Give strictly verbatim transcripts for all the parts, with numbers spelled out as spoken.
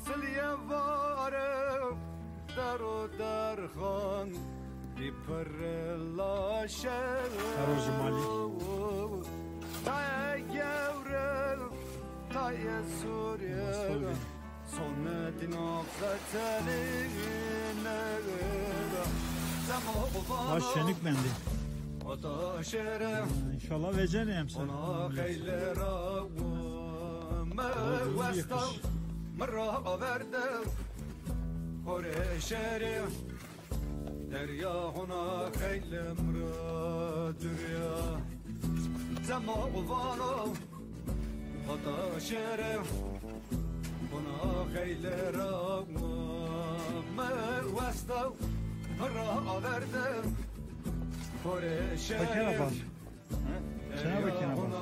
Silye vare daro derxan, bî pirre laşe. Her roj malî. Tayê gewre, tayê sûrye. Sonetî nafze telîne. Ma şenik mendî. Ota şere. İnşallah vecenê emser. Ona xeyle ra mi westa, mi ra averde. Xore şere. Derya hona xeyle mi ra durya. Zemo vano hata şere. Hona xeyle ra mi westa, mi ra averde. Xore şere. Çına bakayım ama.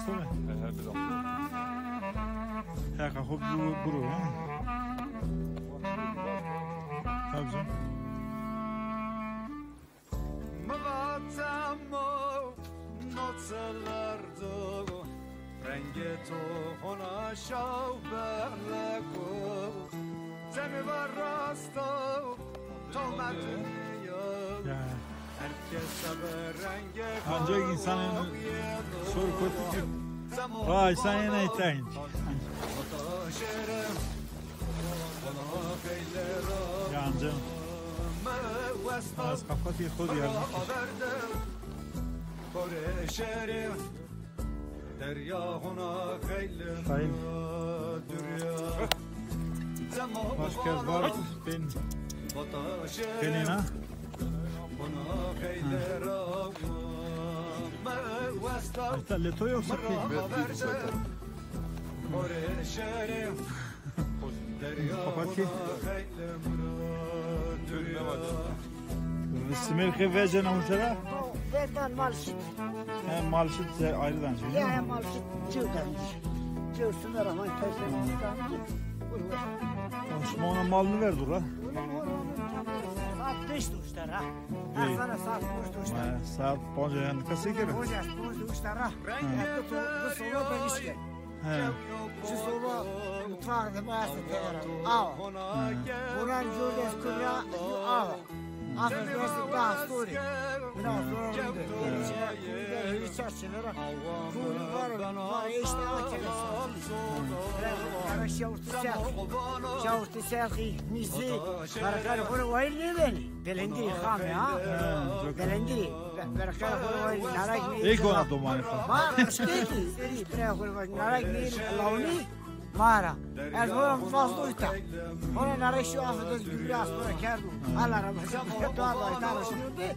He, he, biraz. He, kalkıp bu, bu, ha? Tabii canım. Mi va temo notelerdo, rengê to hona şaw berleko. Seni va rasto, to me dinya. Ya. Herkes sever rengê. Ancak insanın sor kötü. Vay, sen yine itayin. Yancı. Az kafasıyı kodu yani. Sayın. Başka var. Ben. Benina. Ayta leto yoksa pek. Papatya. Simer ke vecena uçara? Verdan mal şit. He, mal şit ayrı danç. Ya, ya, mal şit cıvdan. Cıv simer ama ters. Şima ona mal mı verdi la? Saat beş de uçta ra. Her sene saat beş de uçta. Saat panca yandı kasa kere. Hoca, beş de uçta ra. Hep de bu soba da iş gel. He. Şu soba mutfakta bayası tevera. Awa. He. Buran Jordes Kubra, yu awa. Afet versin daha story. Bina sonra oldu. Kuyuda yürü çarşılara. Kuyunun var o. Var işte o kere. Ara şavurtu sel. Şavurtu sel ki. Mizi. Karakar kuru vayil ne beni? Belendiri khame ha. Belendiri. Berekara kuru vayil. Narak ne? Ey kona domani khame. Var işte ki. Seri. Berekara kuru vayil. Narak ne? Launi. Mara. Ez hona mutfazda uyta. Hona nara şu afet ez gübre aspara kerdu. Allah rahmet eylesin. Dua da ayta şimdi.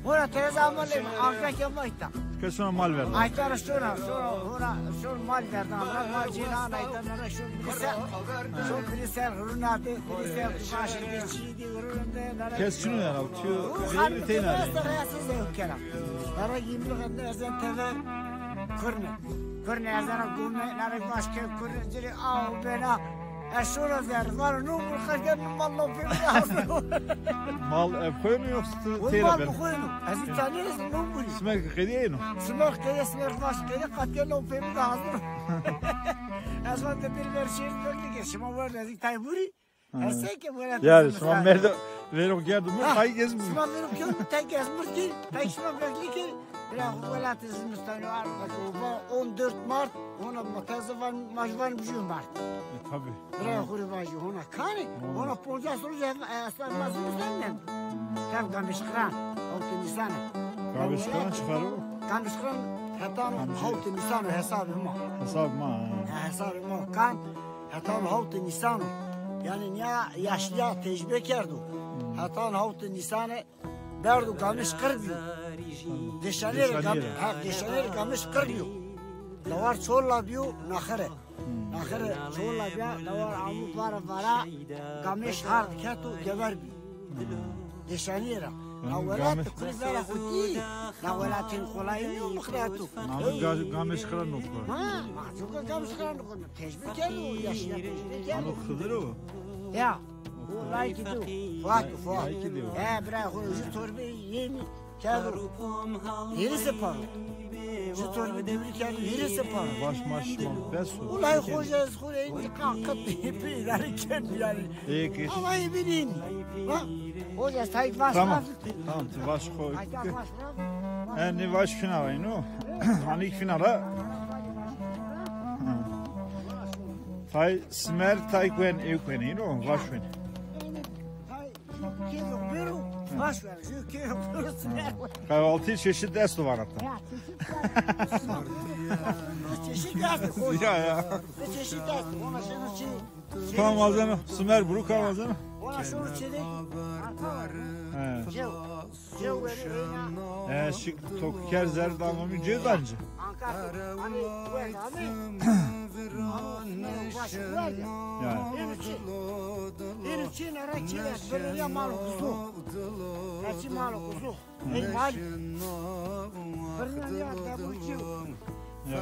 Hona tereza ama ne? Anka kema ayta. Ke şuna mal verdi. Ayta şuna, şuna, hona, şuna mal verdi. Ama mal cinan ayta nara şu bilse. Şu bilse runade, bilse kumaşı geçiydi, runade. Kes şunu ya, tüyo. Hanım teyna. Siz de yok kerem. Nara yimli kadın ezen tever. Kurne. Kurne ezana gume, nare başke kurne ciri, aw bena. Eşora zer, var no bu kadar mal lo pemde hazır. Mal ev koyunu yoksa teyra ben? Mal koyunu. Ez tanırız no bu. Simek kediye no. Simek kediye, simek baş kediye, katya lo pemde hazır. Ezan da bir ver şehir verdi ki, şima var dedik tayburi. Ha. Ese ki welat. Yani şima merdo verok gerdu mu tay gezmir. Şima verok gerdu tay gezmir ki, tay şima bekli ki. Bira welat Zimistan var, bak, on dört Mart, ona mutazı van, majvan bucu Mart. E, tabi. Bira xuri vajî hona kanî, hona poncas roj ev, e, eslan ma Zimistan ne. Tev Gamişkiran, hawtê Nîsan e. Gamişkiran çi xaro? Gamişkiran hetan hawtê Nîsan o hesabê ma. Hesabê ma, ha. Ya, hesabê ma kan. Hetan hawtê Nîsan o. Yanî nîya yaşlîya tecrube kerdo. Hetan hawtê Nîsanê berdo Gamiş qir bîyo. Deşanêrê Gam-, ha, deşanêrê Gamiş qir bîyo. Dawar Çorla biyo, naxere. Naxere Çorla biya, dawar amu para para, gamêş hard keto, gever biyo. Deşanîye ra. Na welat kurî vera xo dî. Na welatên kolayî nîyo mixreto. Nano ga-, gamêş xira nokro. Ha, ma coka gamêş xira nokro. Tecrübe kerdo, yaşına tecrübe kerdo. Nano Xizir o. Ya. O layikî do. Fuat, Fuat. Layikî do. He, bira, xo ju torbe yemî kerdo. Hêrê se pano. Ju torbe dewrî kerdo, hêrê se pano. Vaş maş şima bes o. Ulay xoca ez xo rê întiqam qet pê îdare kerdo yanî. Peki. Ama ê binîn. Ha? Xoca ez tayîk vaş. Tamam. Tamam, ti vaş xo. Ay, ta vaş bırak. E, nê vaş fina vay, no? Hanî fina ra. Tay Simer, tay kuen, ew kuen, no? Vaş kuen. Tay, kêr yok, buyurun. Vaş ver, şu kêr yok, buyurun, Simer. Kahvaltı çeşit esto vana ta. Ya, çeşit esto. Çeşit esto. Ya, ya. Çeşit esto. Ona şey, şey. Kam wazeno, Simer buru kam wazeno? Ona şunu çelik. He. Cew. Cew veri eyna. He, şik tok ker zer damamî cew dancı. Ankara, hani, bu el abi. Ama Simer baş bu el ya. Ya. Eno çi? Eno çi nara çi? Böyle ya mal kuzu. Ya çi mal kuzu. Ey mal. Fırına ya da bu çi? Ya.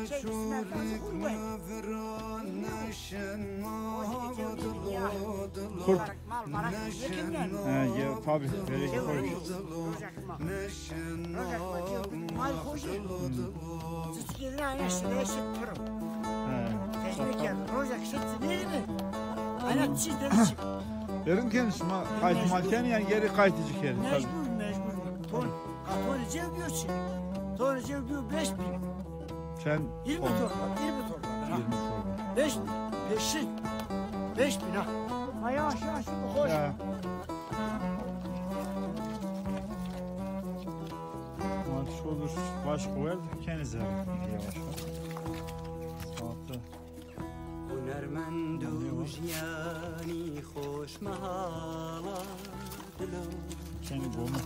Şey, İsmail Gazi Kurban. Kurt. Mal marak yetimden. Ha, ya, tabii. Gerek koy. Rojak mal. Rojak mal, mal hoca. Çiçkine ana şuraya şık pırım. Ha. Teşvik ya. Rojak şık sinirli. Ana çiçkine şık. Derin kenişme, kaytı mal ken yani geri kaytıcı keri. Mecbur, mecbur. Ton. Katorê cew biyo çi? Torê cew biyo beş bin. Çend? Yirmi torba, yirmi torba. Ha. Yirmi torba. Beş bin. Peşin. Beş bin ha. Ay aşağı şu hoş. Ya. Mantık olur. Baş kuvvet. Kenize. Yavaş yavaş. Saati. Hunermend û jiyanî xoş mehala dilo. Kenî gome.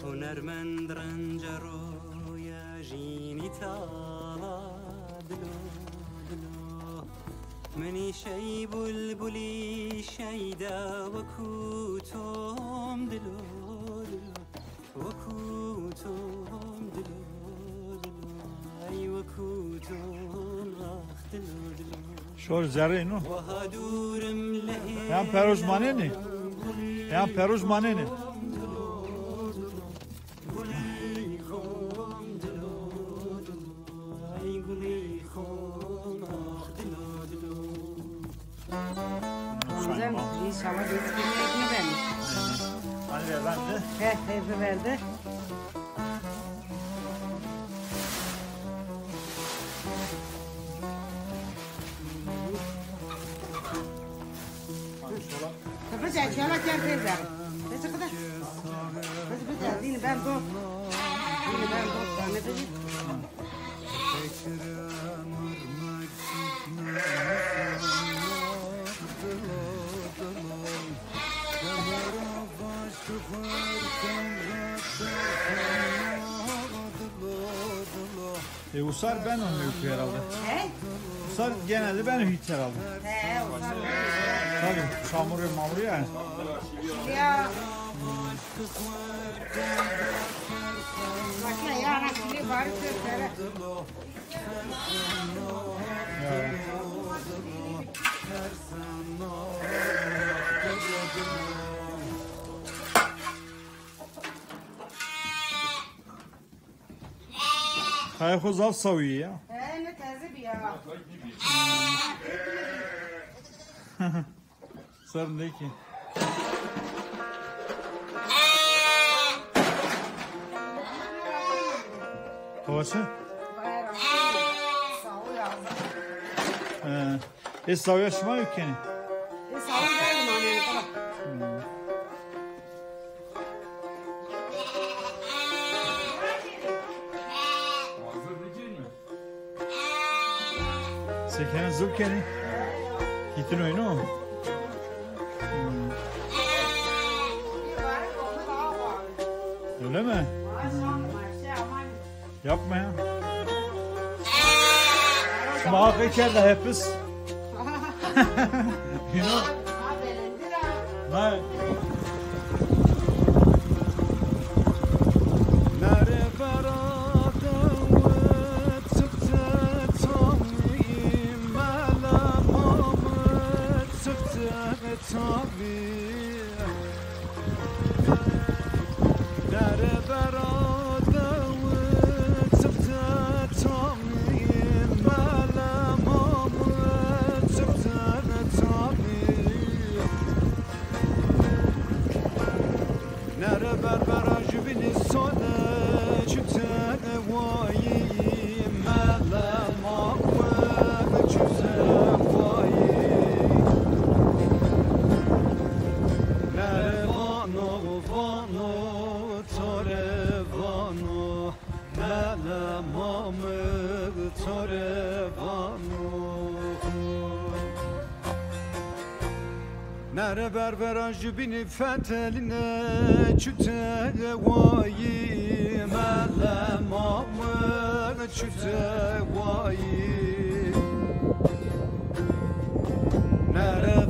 Hunermend renca roya jînî tala dilo, dilo. Minî şey bulbulî şeyda wekû tom dilo, dilo. Şor zerrê no. Yan peroj manenê. Yan peroj manenê. Hamzam, inşallah geçmeye ekmeği vermiş. Hani ver ben de. He, he, bu verdi. Kıpıca, çala ker teyze. Kızı kıda. Kızı kıda, dini ben dost. Dini ben dost, anladın mı? E, usar beno mülkü herhalde. He? Usar genelde beno hiç herhalde. He, usar beno. Tabii, çamuru mamuru yani. Ya. Bak ya, ya, nasıl bir barı kökleri. Kaya xo zaf sawî ya. He, ne teze bir ya. Serindeki. Hava çi? He. Ê sawîya şima yo kenî? Ê sawîya verdim anne, tamam. Sekene zil kenî. Hîtin oyunu. Öyle mi? Yapma ya. Ma qey kerda hepis. You know? Ma Nere vera dewe çıktı tanrı, mele mamı çıktı tanrı. Nere vera dewe çıktı tanrı, mele mamı çıktı tanrı. Nere berbera jübini sone çüte wayi, mele mamı çüte wayi. Nere vano, vano, tore vano, mele mamı tore vano. Nere berbera jübini feteline çüte wayi, mele mamı çüte wayi. Nere